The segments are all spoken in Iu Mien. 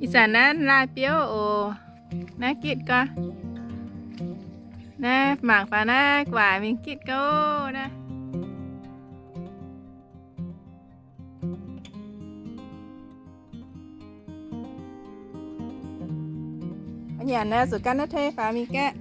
Ih zanc naaiv laaih biouv oc. Naaiv gitv gau. Naaiv mangc faaux naaiv guaax mingh gitv gau naaiv. Nyanc naaiv zuqc gan naaiv tei faaux mingh gaeqv.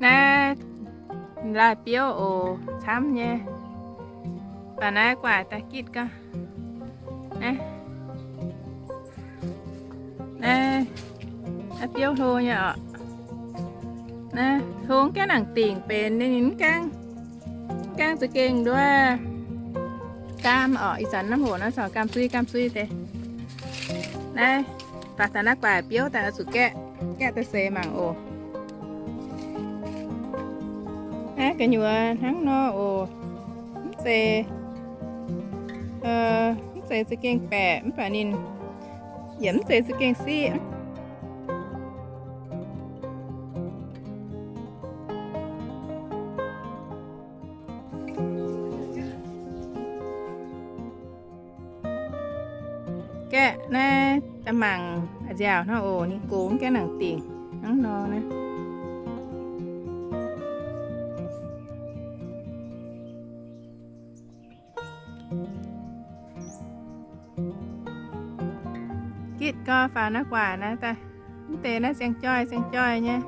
Naaiv laaih biouv oc, camv nyei. Baac naaiv guaax daaih gitv gau. Naaiv, naaiv biouv hlo nyei oc. Naaiv hlo gaengh nangc dingc benx ninh mv gaengh, mv gaengh za'gengh nduov gaam oc. Ih zanc naaiv hoc naaiv corc gaam zuiz, gaam zuiz deix. Naaiv, baac daaih naaiv guaax biouv daaih oix zuqc gaeqv, gaeqv daaih seix mangc oc. Naaiv gu'nyuoz hnangv nor oc. Mv zeiz, mv zeiz za'gengh baeqc mv baac ninh yaac mv zeiz za'gengh siqv. Gaeqv naaiv da'mangc a'nziaauc hnangv oc, ninh gox gaengh nangc dingc hnangv nor naaiv. Gitv gau faaux naaiv guaax naaiv daaih. Mv deix naaiv ziangh joih ziangh joih nyei.